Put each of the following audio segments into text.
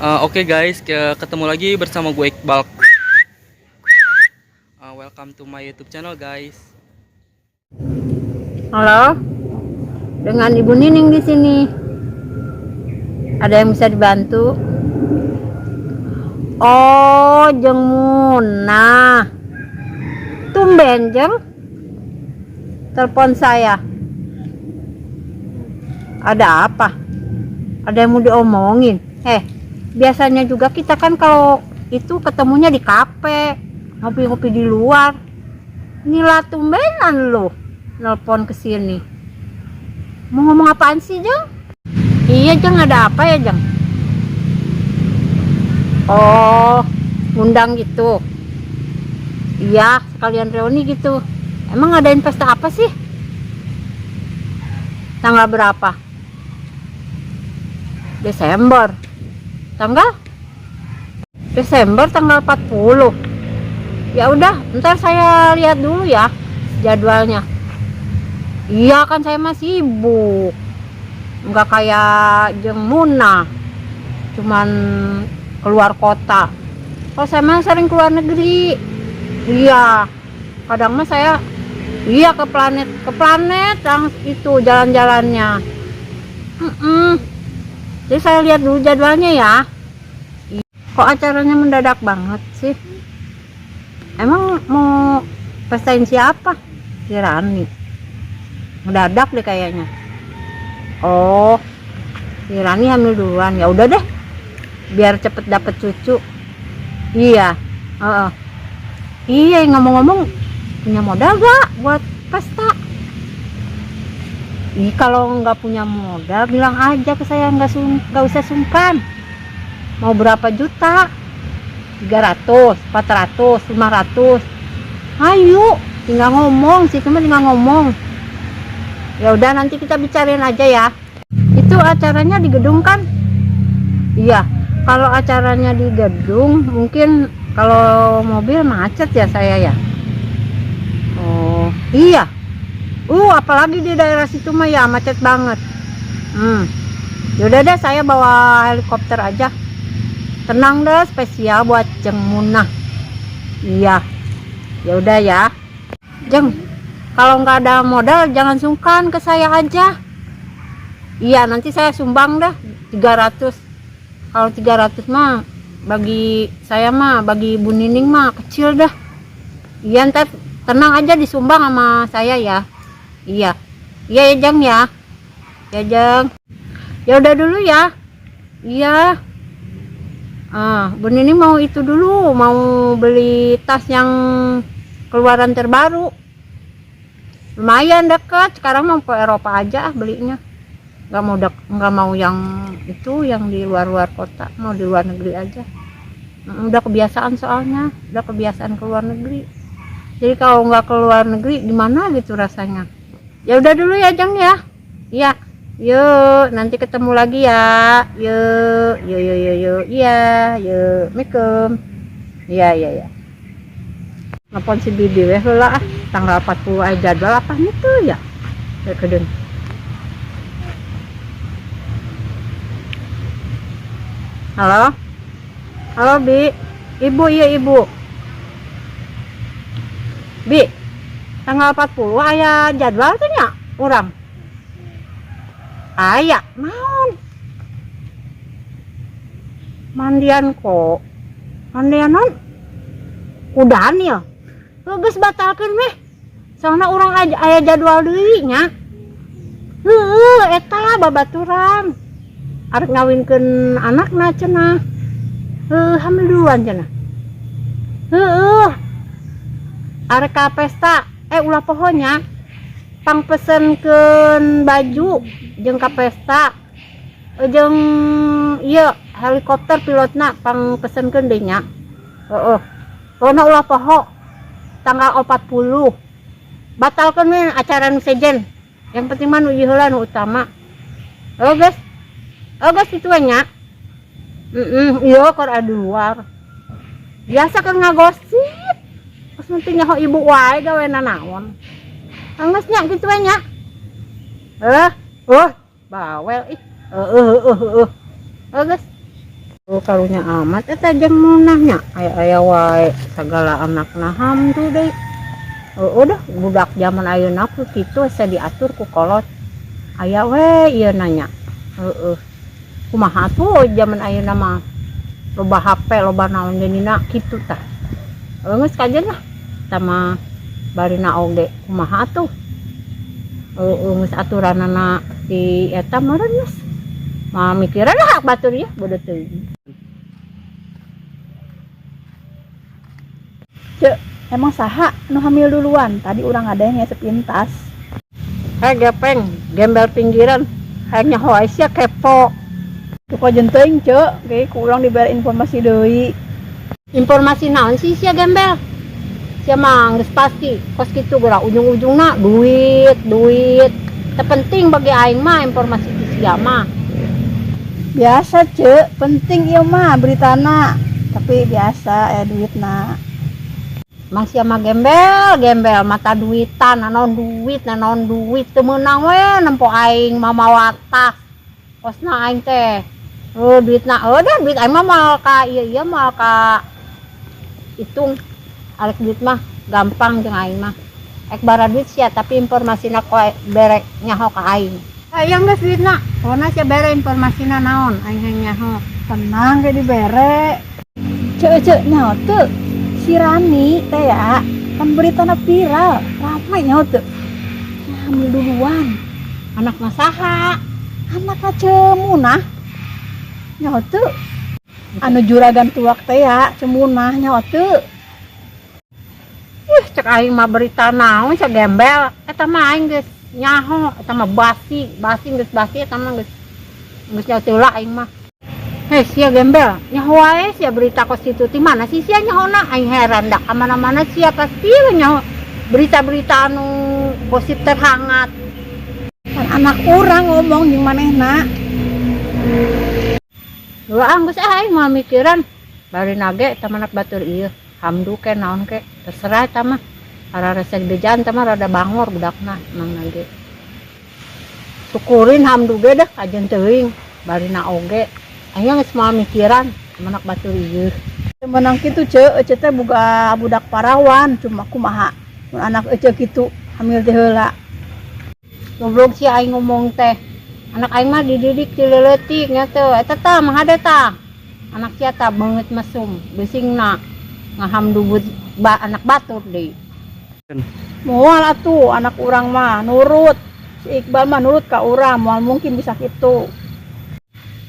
Oke guys, ketemu lagi bersama gue, Iqbal. Welcome to my YouTube channel, guys. Halo, dengan Ibu Nining di sini. Ada yang bisa dibantu? Oh, Jeng Muna. Tumben, Jeng. Telepon saya. Ada apa? Ada yang mau diomongin? Eh, biasanya juga kita kan kalau itu ketemunya di kafe, ngopi-ngopi di luar. Inilah tumbenan lu nelpon ke sini. Mau ngomong apaan sih, Jeng? Iya, Jeng, ada apa ya, Jeng? Oh, ngundang gitu. Iya, sekalian reuni gitu. Emang ngadain pesta apa sih? Tanggal berapa? Desember. Tanggal? Desember tanggal 40. Ya udah, ntar saya lihat dulu ya jadwalnya. Iya kan saya masih sibuk. Nggak kayak Jeng Muna. Cuman keluar kota. Kalau saya mah sering keluar negeri. Iya. Kadang mah saya, iya, ke planet langsung itu jalan-jalannya. Jadi saya lihat dulu jadwalnya ya. Kok acaranya mendadak banget sih? Emang mau pestain siapa? Si Rani. Mendadak deh kayaknya. Oh, si Rani hamil duluan. Ya udah deh. Biar cepet dapet cucu. Iya. Heeh. Iya, ngomong-ngomong punya modal gak buat pesta? Ih, kalau nggak punya modal bilang aja ke saya, nggak usah sungkan. Mau berapa juta? 300, 400, 500. Ayo, tinggal ngomong sih, cuma tinggal ngomong. Ya udah, nanti kita bicarain aja ya. Itu acaranya di gedung kan? Iya, kalau acaranya di gedung mungkin kalau mobil macet ya saya ya. Oh, iya. Apalagi di daerah situ mah ya macet banget. Yaudah deh, saya bawa helikopter aja. Tenang deh, spesial buat Jeng Munah. Iya. Ya udah ya. Jeng, kalau nggak ada modal jangan sungkan, ke saya aja. Iya, nanti saya sumbang dah 300. Kalau 300 mah bagi saya mah, bagi Ibu Nining mah kecil dah. Iya, ntar tenang aja, disumbang sama saya ya. Iya. Iya ya, Jeng, ya. Ya, Jeng. Ya udah dulu ya. Iya. Ah, Bu Nining mau itu dulu, mau beli tas yang keluaran terbaru. Lumayan dekat, sekarang mau ke Eropa aja ah belinya. Nggak mau yang itu, yang di luar-luar kota, mau di luar negeri aja. Udah kebiasaan soalnya, udah kebiasaan ke luar negeri. Jadi kalau nggak ke luar negeri gimana gitu rasanya. Ya udah dulu ya, Jeng, ya. Iya. Yuk, nanti ketemu lagi ya. Yuk, yuk, yuk, yuk, yuk. Iya, yuk. Assalamualaikum. Iya, iya. Nelfon si Bibi weh heula ah. Tanggal 40 aya jadwal apa itu ya? Ya kedeng. Halo? Halo, Bi. Ibu, iya Ibu. Bi, tanggal 40 aya jadwal tuh nya urang. Aya, naon? Mandian kok. Mandian naon? Ku Daniel. Geus, batalkeun weh. Soalnya urang aja aya jadwal deui nya. Heueuh, eta babaturan. Arek ngawinkeun anakna cenah. Heuh, hamil duluan cenah. Heueuh. Arek ka pesta, eh, ulah poho nya. Pangpesenkeun baju jeung ka pesta. Jeung ieu helikopter pilotna pangpesenkeun deui nya. Heeh. Pokona ulah poho. Tanggal 40. Batalkeun we acara nu sejen. Yang penting mah nu ieu heula nu utama. Oh, guys. Oh, guys, itu nya. Heeh, iya keur aya di luar. Biasa kan ngagosip. Pas penting nyaho ibu wae gawena naon. Anggeus nya kitu we nya. Eh, oh, bawel ih. Heeh, heeh, heeh. Oh, guys. Oh, Oh, karunya amat eta jeung munahnya. Aya-aya wae sagala anakna hamdu deui. Oh, udah budak zaman ayeuna ku kitu asa diatur ku kolot. Aya we ieu nanya. Heeh. Kumaha tuh zaman ayeuna mah loba HP, loba naon jadina kitu tah. Heuh, geus kajen lah. Tama barina oge kumaha tuh. Heeh, geus aturanana di eta meureun geus. Mah mikiran lah batur ya bodoh teuing. Cek, emang saha nu hamil duluan? Tadi urang ada yang sepintas. Hei gepeng, gembel pinggiran. Hayang nyaho sia kepo. Tuh jenteng, cek, kayak ku urang diberi informasi deui. Informasi naon sih sia gembel? Sia mah geus pasti kos kitu geura ujung-ujungna duit, duit. Teu penting bagi aing mah informasi ti sia mah. Biasa, cek, penting ieu mah beritana. Tapi biasa ya duitna. Mang sia mah gembel, gembel mata duitan, nanaon duit, nanaon duit teu meunang we nempo aing mamawa tas. Kosna aing teh. Oh, duitna, oh dah duit aing mah moal ka ieu ieu moal ka hitung. Arek duit mah gampang jeung aing mah. Ek bara duit sia tapi informasina ko bere nyaho ka aing. Hayang geus duitna, pokona sia bere informasina naon aing hayang nyaho. Tenang kayak dibere. Cek, cek, nyaho teu. Si Rani teh ya, kan beritana viral, ramai nyaho teu. Hamil duluan. Anak mah saha? Anak Cemunah. Nyaho teu. Anu juragan tuak teh ya, Cemunah nyaho teu. Ih, cek aing mah berita naon sia gembel. Eta mah aing geus nyaho, eta mah basi, basi geus basi eta mah geus geus nyaho teu lah aing mah. Heh, sia gembel, nyaho wae sia berita kos kitu ti mana sih sia nyahona? Aing heran dah ka mana-mana sia pasti we nyaho berita-berita anu gosip terhangat. Kan anak urang ngomong jeung manehna. Dua geus ah aing mah mikiran bari nage eta mah batur ieu. Hamdu ke naon ke terserah eta mah. Ara resek bejaan eta mah rada bangor budakna emang nage. Syukurin hamdu ge dah kajen teuing barina oge. Aing geus moal mikiran anak batur ieu. Menang kitu ceu, ece teh boga budak parawan, cuma kumaha mun anak ece kitu hamil teh heula. Goblok sih aing ngomong teh. Anak aing mah dididik ti leutik nya teu. Eta tah mah tah. Anak sia tah beungeut mesum, geusingna ngahamdu ba, anak batur deui. Moal atuh anak urang mah nurut. Si Iqbal mah nurut ka urang, moal mungkin bisa kitu.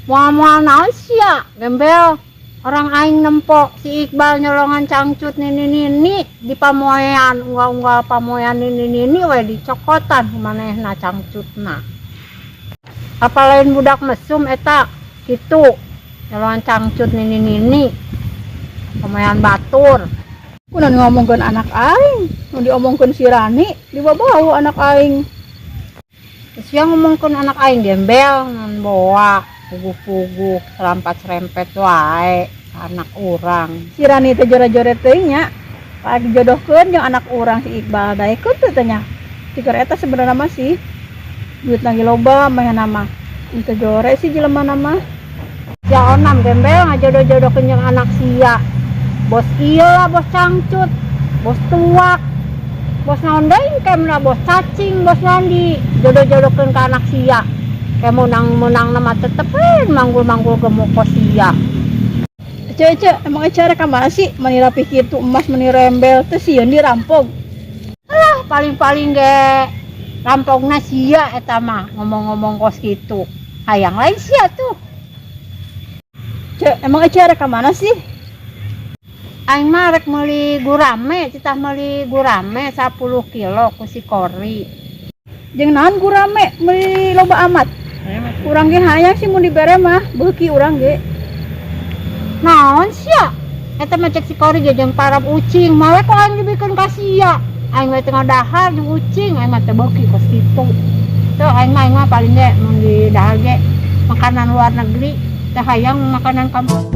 Moal-moal naon sia, gembel. Orang aing nempo si Iqbal nyolongan cangcut nini-nini di pamoean, unggal-unggal pamoean nini-nini we dicokotan manehna cangcutna. Apa lain budak mesum eta kitu nyolongan cangcut nini-nini pamoean batur. Kunaon ngomongkeun anak aing, nu diomongkeun si Rani, dibawa-bawa anak aing. Terus yang ngomongkeun anak aing gembel ngan boa puguh-puguh serampat serempet wae anak urang. Si Rani teh jore-jore teuing nya. Pak dijodohkeun jeung anak urang si Iqbal daekeun teh teh nya. Tikar eta sebenarnya mah sih duit lagi loba manehna mah. Teu jore sih jelema mah. Ya onam gembel ngajodoh-jodohkeun jeung anak sia. Bos ieu lah, bos cangcut, bos tuak, bos naon deui kemna bos cacing, bos naon di jodoh-jodohkeun ka anak sia. Kayak menang-menang nama tetep we manggul-manggul gemuk kos sia. Ece, ece, emang ece rek ka mana sih? Mani rapih kitu emas mani rembel teu sieun dirampok. Alah, paling-paling ge rampokna sia eta mah ngomong-ngomong kos kitu. Hayang lain sia tuh. Cek, emang ece rek ka mana sih? Aing mah rek meuli gurame, citah meuli gurame 10 kilo ku si Kori. Jeung naon gurame meuli loba amat? Urang ge hayang sih mun dibere mah, beuki urang ge. Naon sia? Eta mah cek si Kori ge jeung parab ucing, mawe ku aing dibikeun ka sia. Aing we teu ngadahar jeung ucing, aing mah teu beuki kos kitu. Tuh aing mah paling ge mun di dahar ge makanan luar negeri, teh hayang makanan kampung.